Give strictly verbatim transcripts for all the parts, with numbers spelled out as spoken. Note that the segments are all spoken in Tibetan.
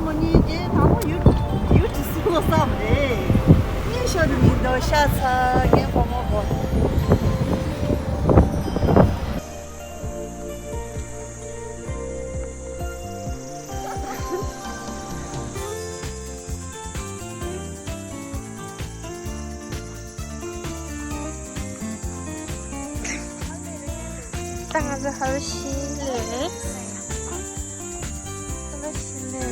མོ་གཉིས་དེ་དང་པོ་ཡུ་ཡུ་ཏི་སུ་ལོ་བསམ་རེད། གཉིས་ཤོར་དུ་མི་འདུག་ཤ་ཚ་ངས་ཕོ་མོ་གོ། ད་ང་ཚོ་ཧ་ལོ་ཤི་ལེ། ཧ་ལོ་ཤི་ལེ།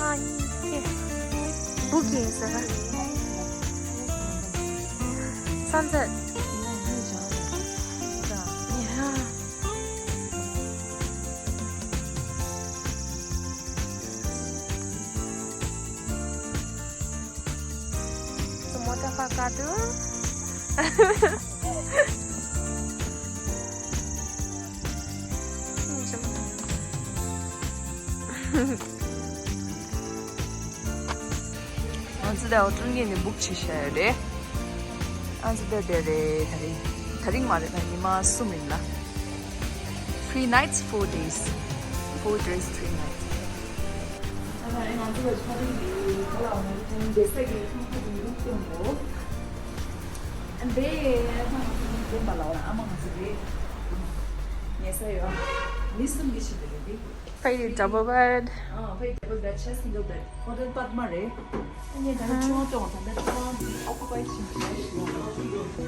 ཨ་ནི་ཀེ་བུ་ཀེ་ཟེར་བ། སན་སེ་ཊི། ཡ། Motherfucker. ང་ཚོ་ད་ཨོ་ཀྲུང་གི་ནས་བུག་བྱས་བཞག་ཡོད་རེད། ང་ཚོ་ད་དེ་རེད། ད་རིང་ད་རིང་མ་རེད། ད་ཉི་མ་གསུམ་རིང་ལ། Three nights, four days. Four days, three nights. ད་ད་རིང་ང་ཚོ་ལ་ཆ་རིགས་ཡིན་ག་ལ་འོང་ན་ཁོང་བསྡད་ས་གི་ཁང་པ་དེ་ཡུག་སྟོན་གོ་ཨ་འདས་ཁང་པ་དེ་ཡུག་སྟོན་པ་ལ་འོ་ན་ཨ་མ་ང་ཚོ་རེད། ཉལ་ས་ཡོད། མི་གསུམ་གྱི་ཆེད་དུ་རེད་དེ། ཕ་ཡི་double bed. ཨ་ཕ་ཡི་double bed ཆ་single bed. ཧོ་ཊེལ་པདྨ་རེད། ཨ་ནི་ད་ནི་ཆུང་ཙོང་ད་ནི་ཁང་ཨོ་ཀུ་པའི་ཆིན་ཆ་ཞིག་ཡོད།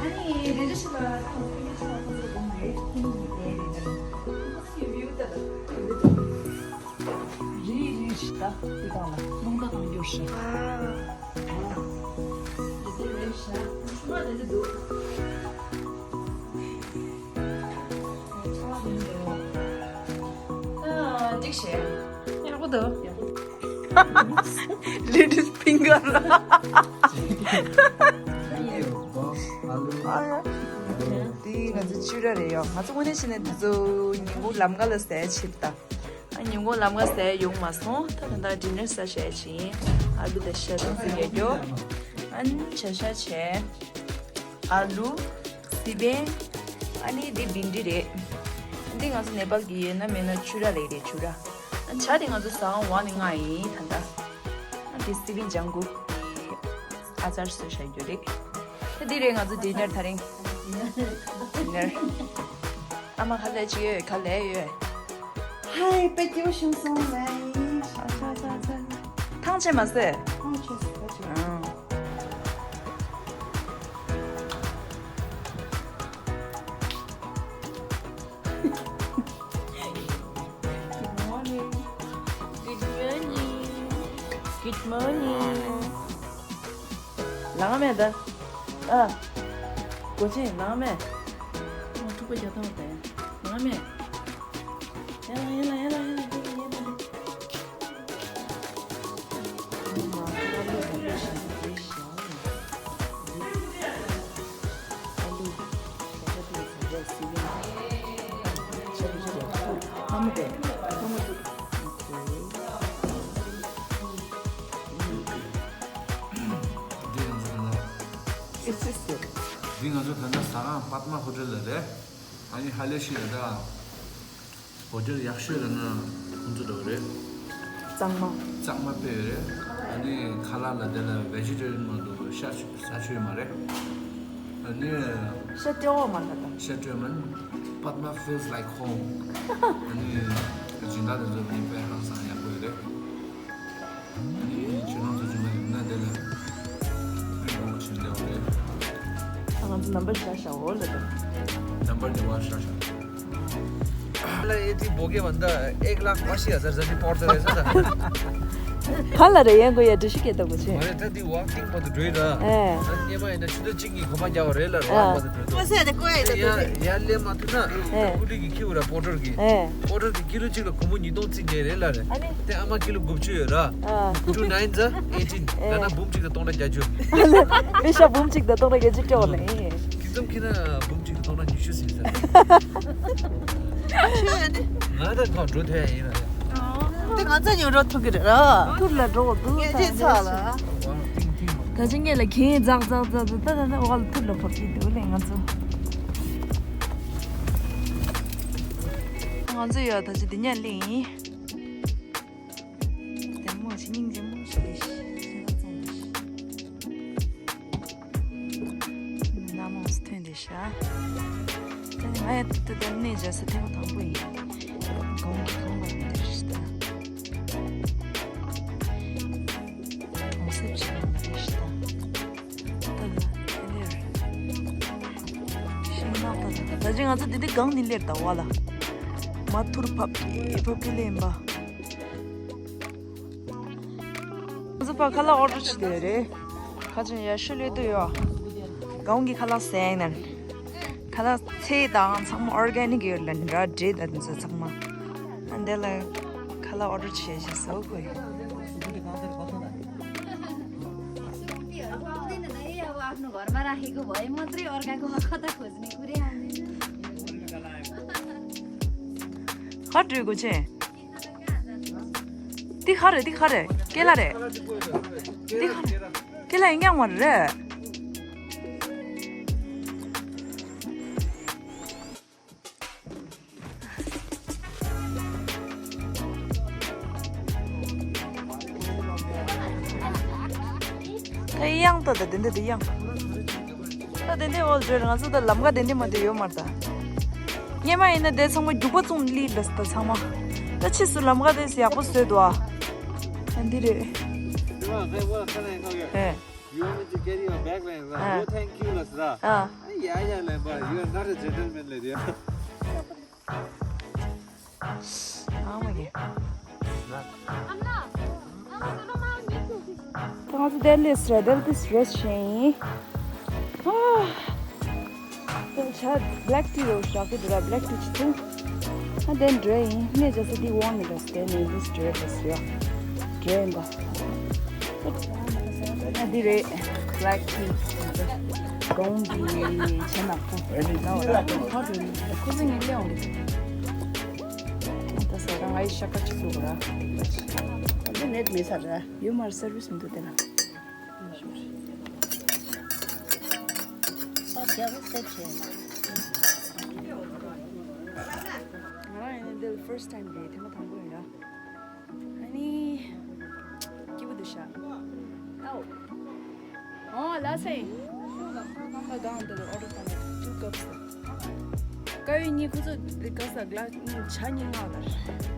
ཨ་ནི་རེ་རེ་ཞིག་ལ་ད་ཁོ་ཚོ་ཆ་ཁོ་ཚོ་སྒོམ་རེད། ཁོ་ནི་ཡི་དེ་རེད། ད་ནི་ཁོ་ཚོ་ཡི་བིའུ་ད་ད་རི་རི་ཞིག་ད་དེ་གང་ལ་རླུང་རྟ་གང་འགྱུར་ཞིག་ཨ་རེ་རེ་ཞིག་ཆུང་མ་དེ་འདྲ་འདུག་ཨ་འགྲིག་ཤེས། ཡག་པོ་འདུག Ladies finger. དེ་ང་ཚོ་བཅུ་ར་རེད་ཡོ། ང་ཚོ་དངོས་གནས་བྱས་ན་དེ་ཚོ་ཉིན་གུང་ལམ་ཁ་ལ་ཟས་ཕྱིར་ད། ཨ་ཉིན་གུང་ལམ་ཁ་ཟས་ཡོང་མ་སོང་། ད་ད་ལྟ་dinner ཟ་བྱས་ཕྱིན། ཨ་ལུ་དང་ཤ་དང་ཙི་གེ་ཡོ། ཨ་ནི་བྱ་ཤ་བྱས། ཨ་ལུ། སི་པན། ཨ་ནི་འདི་བིན་ཌི་རེད། འདི་ང་ཚོ་ནེ་པཱལ་གྱི་ཡིན་ན་མིན་ན་ཆུ་ར་ལེགས་རེད་ཆུ་ར། ཨ་ཇ་དེ་ང་ཚོ་ཟ་འོང་བ་ནི་ང་ཡིན་ད་ལྟ། ཨ་འདི་སི་པན་ལྗང་གུ། ཨ་ཅར་བཟོས་བཞག་རྒྱུ་རེད། ད་འདི་རེད་ང་ཚོ་dinner དེ་རིང་། dinner། ཨ་མ་ཁ་ལས་ཅི་ཡོད་ཁ་ལས་ཡོད། ཧའི་དཔེ་སྐྱིད་པོ་བྱུང་སོང་ལེ། ཨ་ཅ་ཅ་ཅ། ཐང་ཆད་མ་ཟེར། ཐང་ཆད་ཟེར་ཐང་ཆད། ཨང་། Good morning. Good morning. Good morning. ལངས་མེད་ད། ཨ། གོ་ཆེན་ལངས་མེད། ཨ་ཐུག་པ་རྒྱག་ཐང་བ་ད་ཡ། ལངས་མེད། ཡ་ལ་ཡ་ལ་ཡ་ལ་ཡ་ལ་ཡ་ལ། འདི་ང་ཚོ་ད་ལྟ། འདི་ང་ཚོ་ད་ལྟ་ཟ་ཁང་པདྨ་ཧོ་ཊེལ་ལ་རེད། ཨ་ནི་ཧ་ལས་ཤི་ལ་ད། ཧོ་ཊེལ་ཡག་ཤོས་ལ་ན་ཁོང་ཚོ་འགྲོ་གི་རེད། གཙང་མ། གཙང་མ་དཔེ་ཡོད་རེད། ཨ་ནི་ཁ་ལག་ལ་དེ་ལ་vegetarian མ་གཏོགས་ཤ་ཤ་ཆོས་མ་རེད། ཨ་ནི་ཤ་སྤྲོད་འོག་མ་ལ་ད། ཤ་སྤྲོད་མིན། པདྨ་feels like home. ཨ་ནི་སྦྱིན་བདག་དེ་ཚོ་ནི་དཔེ་ཧང་སང་ཡག་པོ་ཡོད་རེད། ཨ་ནི་ཁྱེད་རང་ཚོ་ཅུང་ཡིན་ན་དེ་ལ་ཨོ་ཆེན་ལེའོ་རེད། ང་ཚོ་ནམ་བར་ཤ་ཤ་འོ་ལ་དང་། ནམ་བར་དེ་བ་ཤ་ཤ། ལ་ཨེ་ཏི་བོ་གེ་བན་ད་ཨེག་ལག་པ་ཤི་ཡ་ཟར་ཟར་ཏི་པོར་ཏོ་རེ་ས་ད། ག་ལ་རེ་ཡན་གོ་ཡ་འདྲི་ཤི་ཀེ་ད་གོ་ཆེ། མ་རེད་ད་འདི་ཝག་ཀིང་པ་དུ་འགྲོ་ཡི་ད། ཨེ། ཨ་ནི་སྙེ་མ་ཡིན་ན་ཆུ་ཚོད་གཅིག་གཉིས་གོ་མ་རྒྱག་བ་རེད་ལ་ར་ཨ། པ་དུ་འགྲོ་དུ། མ་ཟད་དེ་ཀོ་ཡ་ཡ་ཡ་ཡ་ལེ་མ་ཐུ་ན། ཨེ། ཀུ་ལི་གི་ཁྱི་བ་ར་པོ་ཊར་གི་ཨེ། པོ་ཊར་གི་ཀི་ལོ་གཅིག་ལ་སྒོར་མོ་ཉིས་སྟོང་རྩིས་ཉེ་རེད་ལ་རེད། ཨ་ནི། དེ་ཨ་མ་ཀི་ལོ་དགུ་བཅུ་ཡོད་ར། ཨ། Two nines are eighteen. ཨེ། ད་ན་འབུམ་གཅིག་དང་སྟོང་ཕྲག་བརྒྱད་ཅུ། མི་ཤ་འབུམ་གཅིག་དང་སྟོང་ཕྲག་བརྒྱད་ཅུ་སྤྲད་པ་ནི། ཁྱི་ཙམ་ཁྱི་ན་འབུམ་གཅིག་དང་སྟོང་ཕྲག་ཉི་ཤུ་ཟིན་ས། ཆོས་ཡོད་ནི། ང་ད་ཐོག་འགྲོ་ཐལ་ཡིན་ལ། དེ་ང་ཚ་ཉུང་རོ་ཐུག་གི་རེད་ར། ཐུར་ལ་འགྲོ་དུ་ངས་ཅི་ཚ་ལ། ད་ཅི་ངས་ལ་ཁྱེད་འཛག་འཛག་འཛག་འཛག་ད་ད་ད་འོག་ལ་ཐུར་ལ་བབས་ཀྱི་འདུག་ལས་ང་ཚོ། ང་ཚོ་ཡོད་ད་ཅི་འདི་ཉལ་ལེ་ཡིན། ལྡེམ་མོ་ཞིག་སྙིང་རྗེ་མོ་ཞིག་རེད་ཤག་སེམས་པ་གཙང་མ་ཞིག་སྣ་མང་སུ་ཐོན་བསྡད་ཤག་ད་ནི་ང་ཡང་ད་ལྟ་གནས་མཇལ་ས་ཐེངས་མ་དང་པོ་ཡིན། གོང་གི་གོང་ལ་འདིར་ཤི་ད། གྲོང་གསེབ་ཆེན་མོ་འདིར་ཤི་ད། ད་ལ་དེ་ལེར་ཤིང་ནགས་ད་ད་ཅི་ང་ཚོ་འདི་འདི་གང་ནི་ལེར་ད་བ་ལ་མ་ཐུར་ཕབ་ཀྱི་ཕབ་ཀྱི་ལེན་པ། ང་ཚོ་ཕར་ཁ་ལག་ཨོ་ཌར་བྱས་ཏེ་རེད། ཁ་ཅིག་ཡ་ཤུ་ལེ་དུ་ཡོ། གོང་གི་ཁ་ལག་ཟས་ནན། ཁ་ལག་ཚལ་དང་ཚང་མ་ཨོར་གེ་ནིག་ཡོད་ལ་འདྲ་འདྲེ་དང་འདི་ཚོ་ཚང་མ། ཨ་འདི་ལ་ཁ་ལག་ཨོ་ཌར་བྱས་བྱས་བཟོ་དགོས། उनले नयाँ, अब आफ्नो घरमा राखेको भए मात्रै अर्काकोमा कता खोज्ने कुरै आउँदैन। ཁ་བྲོས་དགོས་ཆེ། འདི་ག་རེད། འདི་ག་རེད། ཀེ་ལ་རེད། འདི་ག་རེད། ཀེ་ལ་ཡིན་ཀྱང་མ་རེད། ད་ཡང་ད་ད་དེ་འདྲ་དེ་ཡང་། ད་དེ་འདྲ་འོ་བརྗོད་ང་ཚོ་ད་ལམ་ཁ་དེ་འདྲ་མ་དེ་ཡོད་མ་རེད་ད། སྔོན་མ་ཡིན་ན་དེ་ཚང་མ་རྒྱུག་པ་བཙུགས་ལི་ལ་ད་ཚང་མ། ད་ཕྱིས་སུ་ལམ་ཁ་དེ་ཡག་པོ་བཟོས་འདུག་ཨ། ད་འདི་རེད། ཨེ། You want me to carry your bag like that? ཨ། Oh, thank you, ལགས་ར། ཨ། ཡ་ཡ་ལས་པ། You are not a gentleman, ལས་རེད། ཨ་མ་གི། ད་ང་ཚོ་དེར་སླེབས་སོང་། དེར་དེ་རེ་སི་ཊོ་རེན་ཊི་ཡིན། ཨ། དེ་ཆ་བྷེ་ལེག་ཊི་རོ་ཤག་གི་འདུག་ར། བྷེ་ལེག་ཊི་ཅིག་འཐུང་། ཨ་དེ་འགྲོ་ཡིན། ངས་རྗེས་སུ་འདི་འོང་ནས་རེ་སི་ཊོ་རེན་ཊི་ནས་འདི་རེ་སི་ཊོ་རེན་ཊི་ལ་སོང་། འགྲོ་ཡིན་པ། ཨ་འདི་རེད། བྷེ་ལེག་ཊི། གོང་གི་བྱེ་ནག་པོ། ཁོ་ཚོ་ངའི་སླེབས་འོང་གི་འདུག་ད་ཟེར་ང་ཡི་ཤ་ཁ་ཅིག་བླུགས་ར། འདི་ནེད་མེད་ས་ར། ཡོད་མ་རེད། སར་བི་སི་མི་འདུག་དེ་ལ། ང་རང་ཡིན་ན་འདི་ལ་ཕར་སི་ཊི་ཊའིམ་རེད། ཐེངས་མ་དང་པོ་ཡིན་ར། ཨ་ནི། སྐྱིད་པོ་འདུག་ཤག་ཨོ། ཨོ་ལ་སེ། ད་གང་ད་ཨོ་ཌར་བཏང་ནས་ཊུ་ཀབ་སི། དཀར་ཡོལ་གཉིས། ཁོ་ཚོ་འདི་ག་ས་གླ་ཆ་གཉིས་མངགས་ལ། འདི་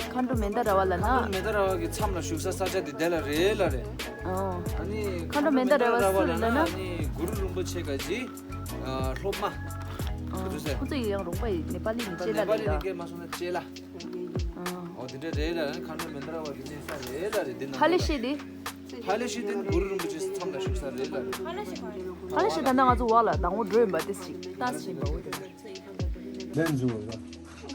མཁའ་འགྲོ་མན་དཱ་ར་བ་ལ་ན། མཁའ་འགྲོ་མན་དཱ་ར་བ་གི་མཚམས་ལ་བཞུགས་ས་ས་ཆ་འདི་དེ་ལ་རེད་ལ་རེད། ཨོ། ཨ་ནི་མཁའ་འགྲོ་མན་དཱ་ར་བ་སུ་ལ་ན། ཨ་ནི་གུ་རུ་རིན་པོ་ཆེ་ག་ཅི། ཨ། སློབ་མ། ཨ། ག་ཚོད་ཟེར། ཁོ་ཚོ་ཡི་ཡང་རོང་པ་ཡི་ནེ་པ་ལི་མི་ནེ་པ་ལི་ནས་སྐད་མ་སོང་ན་ལྕེ་ལ། ཨ། ཨོ་དེ་འདྲ་རེད་ལ། མཁའ་འགྲོ་མན་དཱ་ར་བ་གི་གནས་ས་རེད་ལ་རེད། འདི་ནང་ཕ་ལེ་ཤི་དེ། ཕ་ལེ་ཤི་དེ་ནི་གུ་རུ་རིན་པོ་ཆེ་མཚམས་ལ་བཞུགས་ས་རེད་ལ་རེད། ཕ་ལེ་ཤི་ད་ལྟ་ང་ཚོ་འོག་ལ་དང་པོ་འགྲོ་ཡིན་པ་དེ་ཅིག་ལྟ་བཞིན་པ་འོ་དེ། ལན་འཛུལ་བ།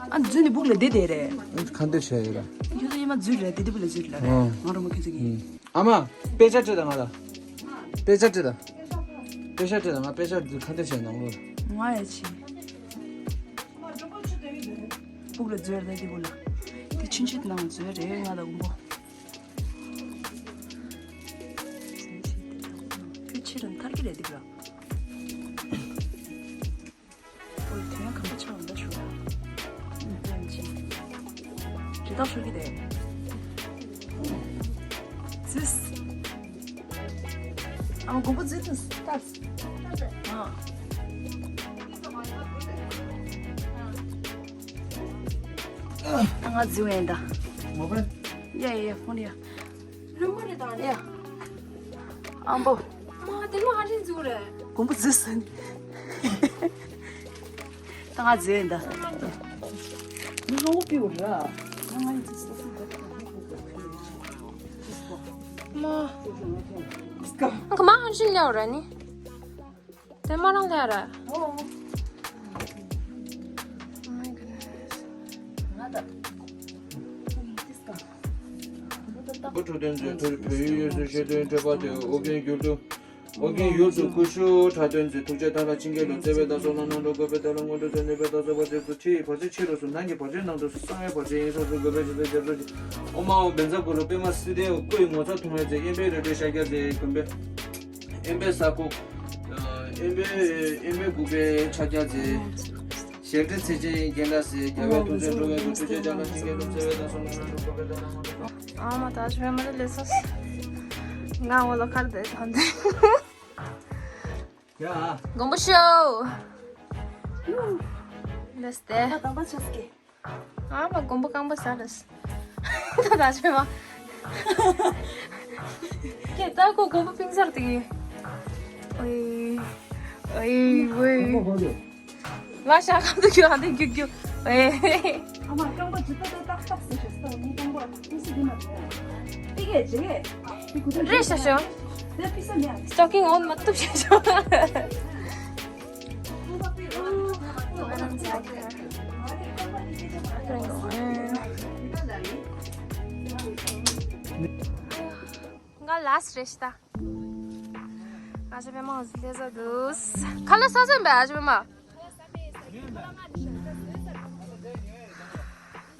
ཨ་འཛུལ་ནས་སྦུག་ལ་བསྡད་བསྡད་རེད། ཁ་འདོན་བྱས་ཡོད་ར། ཁྱོད་ཚོ་ཉི་མ་འཛུལ་རེད། དེ་དེ་སྦུག་ལ་འཛུལ་རེད། ཨོ། ང་རང་མ་ཁྱོད་ཚོ་གི། ཨ་མ། དཔེ་ཆ་སྤྲད་དང་ང་ལ། དཔེ་ཆ་སྤྲད་དང་། དཔེ་ཆ་སྤྲད་དང་། ང་དཔེ་ཆ་འདི་ཁ་འདོན་བྱས་ནང་ལོགས། ང་ཡ་ཆི། སྦུག་ལ་འཛུལ་རེད། དེ་སྦུག་ལ། དེ་ཆུན་ཆུན་ནང་འཛུལ་རེད། ང་ལ་དགོངས་པོ། ཁྱོད་ཕྱིར་རང་ཐར་གི་རེད་འདི་ལ། ཨོ་དེ་ཡང་གང་པོ་ཆགས་འདུག་ཞུ་ཡ། ཨུམ། ཡང་ཅི། དྲི་རྟགས་ཤོར་གྱི་རེད། ཙིས། ཨ་མ་དགོངས་པ་ཙིས་ཏུ་ལྟ། ཨ། ང་འཛུལ་ཡིན་ད། མོ་པན། ཡ་ཡ་ཡ། ཕོན་ཡ། ལྷུན་པོ་རེད་ད། ཡ། ཨམ་བོ། མ་དེ་ལོ་ཧ་ཅང་འཛུགས་རེད། དགོངས་པ་ཟེར་སོང་། ད་ང་འཛུལ་ཡིན་ད། མི་ཧ་བོ་པིའུ་ར། ང་ང་ཡི་ཙི་ཙི། མ། ང་མ་ཧ་ཅང་ལེའུ་ར་ནི། དེ་མ་རང་ལས་ར། བུ་འཕྲོད་བསྟེན་མཛོད་ཐུར་བོད་ཡིག་ཡོད་ཚུལ་ཤེས་དོན་འཕྲོད་པ་དེ་ཨོ་རྒྱན་འགྱུར་དུ། ཨོ་རྒྱན་ཡུལ་དུ་ཀུ་ཤུ་འཁྲབ་སྟོན་མཛོད། ཐུགས་རྗེ་བདག་ལ་བྱིན་གྱིས་རློབས། བརྩེ་བའི་བདག་སོགས་ལ་ནང་དུ་དགོས་པའི་བདག་ལ་མངོན་འགྲོ་མཛོད། ནུས་པའི་བདག་སོགས་པ་རྗེས་སུ་ཁྲིད། བར་ཆད་ཕྱི་རོལ་སུ། ནང་གི་བར་ཆད་ནང་དུ་སུ། གསང་བའི་བར་ཆད་ཡིན་སོགས་སུ། དགོས་པའི་རྗེས་སུ་རྒྱ་མཚོ་ཆེ། ཨོཾ་ཨཱཿཧཱུྃ་བཛྲ་གུ་རུ་པདྨ་སིདྡྷི་ཧཱུྃ། སྐུ་ཡི་ངོ་མཚར་མཐོང་བའི་ཚེ། དབེན་པའི་རི་ཁྲོད་ཤཱཀྱ་མཛེས། དགོན་པའི་དབེན་པའི་ས་ཁོག་དབེན་པའི་དབེན་པའི་དགུག་པའི་ཕྱག་རྒྱ་མཛེས། ཞབས་འདྲེན་ཚེ་ཆེན་རྒན་ལགས་སུ་རྒྱལ་བའི་ཐུགས་བརྩེ་འགྲོ་བའི་སྒོ་ཐུགས་རྗེ་ཅག་ལ་ཞིང་ཁའི་ལུགས་བརྩེ་བའི་དང་སོང་ལ་ཐུགས་ཁུར་དགོས་པའི་དང་སོང་། ཨ་མ་ད་ཞོན་མ་ལེ་སོ། ང་འོ་ལོ་ཁར་དེ་ཐོན་ཏེ། ཡ། མགོན་པོ་ཤོ། ལེས་ཏེ། ད་དམ་པ་ཆགས་ཀྱི། ཨ་མ་མགོན་པོ་རྐང་པ་ཟ་རེས། ད་ད་ཆོས་མ། ཁྱེད་ད་ཁོ་མགོན་པོ་ཕིང་སར་དེ་གི། ཨོའི། ཨོའི་ཝེ། ལ་ཤ་ཁམ་དུ་ཁྱོད་ཧ་འདི་རྒྱུག་རྒྱུག་ཨེ། ཨ་མ་རྐང་པ་ཇི་ལྟ་ལྟ་ཏག་ཏག་ཟེར་ཤོག་སྟོན་ངའི་རྐང་པ་ཁུ་སི་འདི་མ་ཐུག་པི་གེ་ཇེ། རེད་ཤ་ཤོ། དེ་ཕི་ས་མེད། སི་ཊོ་ཀིང་འོན་མ་བཏུབ་ཤ་ཤོ། ང་ལ་སི་རེད་ཤི་ད། ཨ་ཅེ་པེ་མ་ལེ་ཟ་དུས། ཁ་ལ་ས་ཟན་པ་ཨ་ཅེ་པེ་མ།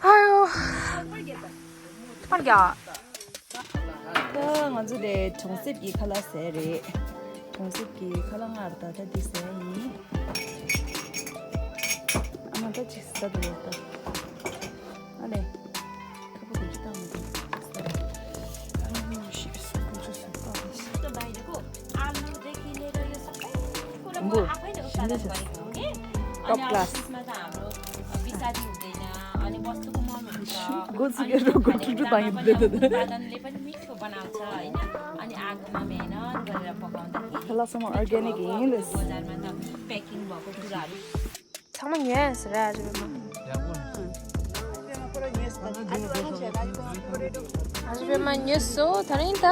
ཨ་ཡོ། ཕར་རྒྱ། ད་ང་ཚོ་དེ་གྲོང་གསེབ་ཀྱི་ཁ་ལག་ཟས་རེད། གྲོང་གསེབ་ཀྱི་ཁ་ལག་སྔར་ད་ལྟ་འདི་ཟས་ཡིན། ཨ་མ་ད་ཅིག་ཟ་འདུག་ད། ཨ་ལེ། ཁ་པོ་དེ་ཅི་བཏང་མི་འདུག་ཟ་རེད། ཨ་ཤི་སུ་ཀུ་ཅུ་སུ་ཏོ་ཧ་སི། འབུ། ཞིམ་པ་ཞིག Top class. ཤུ་སྒོ་ཚིག་གི་རོ་གོ་ཁྲུ་ཁྲུ་བཏང་ཡིན་འདི་འདི་འདི། ཁ་ལག་ཚང་མ་organic་ཡིན་ལེ། ཚང་མ་ཉོས་ཟེར་ར་རེད་མ། ཨ་རེད་མ་ཉོས་སོ་ད་རིང་ད།